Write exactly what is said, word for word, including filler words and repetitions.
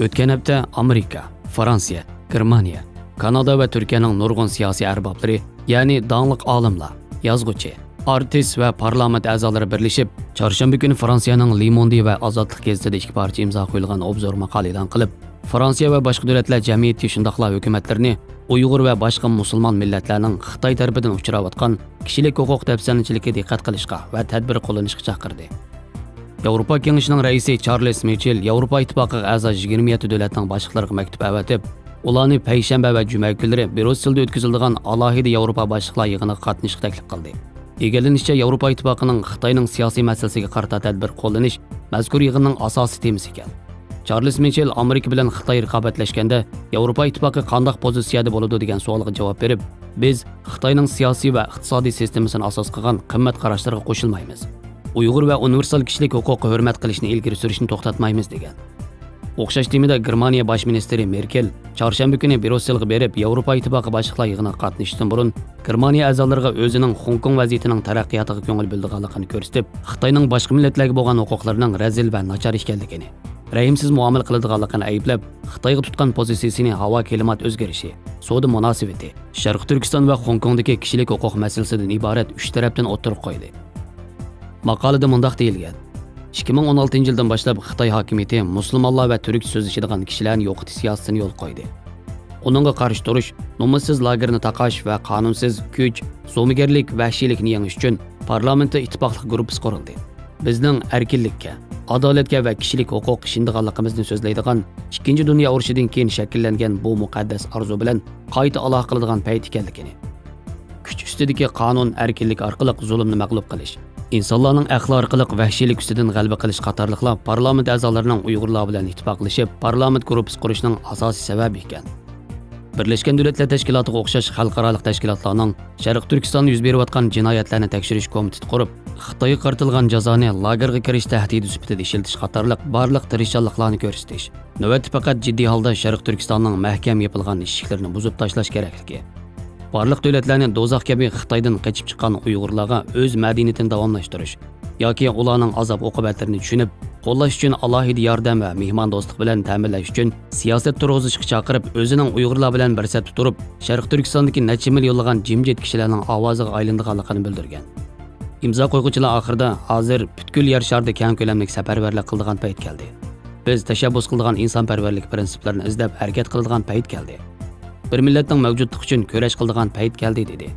ئۆتكەن ھەپتە ئامېرىكا، فرانسىيە، گېرمانىيە، كانادا ۋە تۈركىيەنىڭ نۇرغۇن سىياسىي ئەربابلىرى، يەنى داڭلىق ئالىملار، يازغۇچى، ئارتىس ۋە پارلامېنت ئەزالىرى بىرلىشىپ، چارشەنبە كۈنى فرانسىيەنىڭ لېموندى ۋە ئازادلىق گېزىتىدە ئىككى پارچە ئىمزا قويۇلغان ئوبزور ماقالە ئېلان قىلىپ، فرانسىيە ۋە باشقا دۆلەتلەر جەمئىيىتى، شۇنداقلا ھۆكۈمەتلىرىنى ئۇيغۇر ۋە باشقا مۇسۇلمان مىللەتلەرنىڭ خىتاي تەرىپىدىن ئۇچراۋاتقان كىشىلىك ھوقۇق دەپسەندىچىلىكىگە دىققەت قىلىشقا ۋە تەدبىر قوللىنىشقا چاقىردى. ياۋروپا كېڭىشىنىڭ رەئىسى چارلىز مىچېل ياۋروپا ئىتتىپاقىغا ئەزا يىگىرمە يەتتە دۆلەتنىڭ باشلىقلىرىغا مەكتۇپ ئەۋەتىپ، ئۇلارنى پەيشەنبە ۋە جۈمە كۈنلىرى بريۇسسېلدا ئۆتكۈزۈلىدىغان ئالاھىدە ياۋروپا باشلىقلار يىغىنىغا قاتنىشىشقا تەكلىپ قىلدى. ئىگىلىنىشىچە، ياۋروپا ئىتتىپاقىنىڭ خىتاينىڭ سىياسىي مەسىلىسىگە قارىتا تەدبىر قوللىنىش مەزكۇر يىغىننىڭ ئاساسىي تېمىسى ئىكەن. چارلىز مىچېل ئامېرىكا بىلەن خىتاي رىقابەتلەشكەندە ياۋروپا ئىتتىپاقى قانداق پوزىتسىيەدە بولىدۇ دېگەن سوئالغا جاۋاب بېرىپ، بىز خىتاينىڭ سىياسىي ۋە ئىقتىسادىي سىستېمىسىنى ئاساس قىلغان قىممەت قاراشلىرىغا قوشۇلمايمىز. ئۇيغۇر ۋە ئۇنىۋېرسال كىشىلىك ھوقۇققا ھۆرمەت قىلىشنى ئىلگىرى سۈرۈشنى توختاتمايمىز، دېگەن. ئوخشاش تېمىدا گېرمانىيە باش مىنىستىرى مېركېل چارشەنبە كۈنى بريۇسسېلغا بېرىپ، ياۋروپا ئىتتىپاقى باشلىقلار يىغىنىغا قاتنىشىشتىن بۇرۇن، گېرمانىيە ئەزالىرىغا ئۆزىنىڭ خوڭكوڭ ۋەزىيىتىنىڭ تەرەققىياتىغا كۆڭۈل بۆلىدىغانلىقىنى كۆرسىتىپ، خىتاينىڭ باشقا مىللەتلەرگە بولغان ھوقۇقلىرىنىڭ رەزىل ۋە ناچار ئىكەنلىكىنى، رەھىمسىز مۇئامىلە قىلىدىغانلىقىنى ئەيىبلەپ، خىتايغا تۇتقان پوزىتسىيىسىنى ھاۋا كىلىمات ئۆزگىرىشى، سودا مۇناسىۋىتى، شەرقىي تۈركىستان ۋە خوڭكوڭدىكى كىشىلىك ھوقۇق مەسىلىسىدىن ئىبارەت ئۈچ تەرەپتىن ئوتتۇرىغا قويدى. ماقالىدە مۇنداق دېيىلگەن: ئىككى مىڭ ئون ئالتىنچى يىلدىن باشلاپ خىتاي ھاكىمىيىتى مۇسۇلمانلار ۋە تۈركچە سۆزلىشىدىغان كىشىلەرنى يوقىتىش سىياسىتىنى يولغا قويدى. ئۇنىڭغا قارشى تۇرۇش، نومۇسسىز لاگېرنى تاقاش ۋە قانۇنسىز كۈچ، زومىگەرلىك، ۋەھشىيلىكنى يېڭىش ئۈچۈن پارلامېنتتا ئىتتىپاقلىق گۇرۇپپىسى قۇرۇلدى. بىزنىڭ ئەركىنلىككە، ئادالەتكە ۋە كىشىلىك ھوقۇققا ئىشىنىدىغانلىقىمىزنى سۆزلەيدىغان ئىككىنچى دۇنيا ئۇرۇشىدىن كېيىن شەكىللەنگەن بۇ مۇقەددەس ئارزۇ بىلەن قايتا ئالاقە قىلىدىغان پەيت ئىكەنلىكىنى، كۈچ ئۈستىدىكى قانۇن ئەركىنلىك ئارقىلىق زۇلۇمنى مەغلۇپ قىلىش، ئىنسانلارنىڭ ئەقلى ئارقىلىق ۋەھشىيلىك ئۈستىدىن غەلىبە قىلىش قاتارلىقلار پارلامېنت ئەزالىرىنىڭ ئۇيغۇرلار بىلەن ئىتتىپاقلىشىپ، پارلامېنت گۇرۇپپىسى قۇرۇشنىڭ ئاساسىي سەۋەبى ئىكەن. بىرلەشكەن دۆلەتلەر تەشكىلاتىغا ئوخشاش خەلقئارالىق تەشكىلاتلارنىڭ شەرقىي تۈركىستاندا يۈز بېرىۋاتقان جىنايەتلەرنى تەكشۈرۈش كومىتېتى قۇرۇپ، خىتايغا قارىتىلغان جازانى لاگېرغا كىرىش تەھدىتى سۈپىتىدە ئىشلىتىش قاتارلىق بارلىق تىرىشچانلىقلارنى كۆرسىتىش، نۆۋەتتە پەقەت جىددىي ھالدا شەرقىي تۈركىستاننىڭ مەھكەم يېپىلغان ئىشىكلىرىنى بۇزۇپ تاشلاش كېرەكلىكى، بارلىق دۆلەتلەرنى دوزاخ كەبى خىتايدىن قېچىپ چىققان ئۇيغۇرلارغا ئۆز مەدەنىيىتىنى داۋاملاشتۇرۇش ياكى ئۇلارنىڭ ئازاب-ئوقۇبەتلىرىنى چۈشىنىپ، قوللاش ئۈچۈن ئالاھىدە ياردەم ۋە مېھماندوستلۇق بىلەن تەمىنلەش ئۈچۈن سىياسەت تۇرغۇزۇشقا چاقىرىپ، ئۆزىنىڭ ئۇيغۇرلار بىلەن بىر سەپتە تۇرۇپ، شەرقىي تۈركىستاندىكى نەچچە مىليونلىغان جىمجىت كىشىلەرنىڭ ئاۋازىغا ئايلىنىدىغانلىقىنى بىلدۈرگەن. ئىمزا قويغۇچىلار ئاخىرىدا، ھازىر پۈتكۈل يەر شارىدا كەڭ كۆلەملىك سەپەرۋەرلىك قىلىدىغان پەيت كەلدى. بىز تەشەببۇس قىلىدىغان ئىنسانپەرۋەرلىك پىرىنسىپلىرىنى ئىزدەپ ھەرىكەت قىلىدىغان پەيت كەلدى. بىر مىللەتنىڭ مەۋجۇتلۇقى ئۈچۈن كۈرەش قىلىدىغان پەيت كەلدى، دېدى.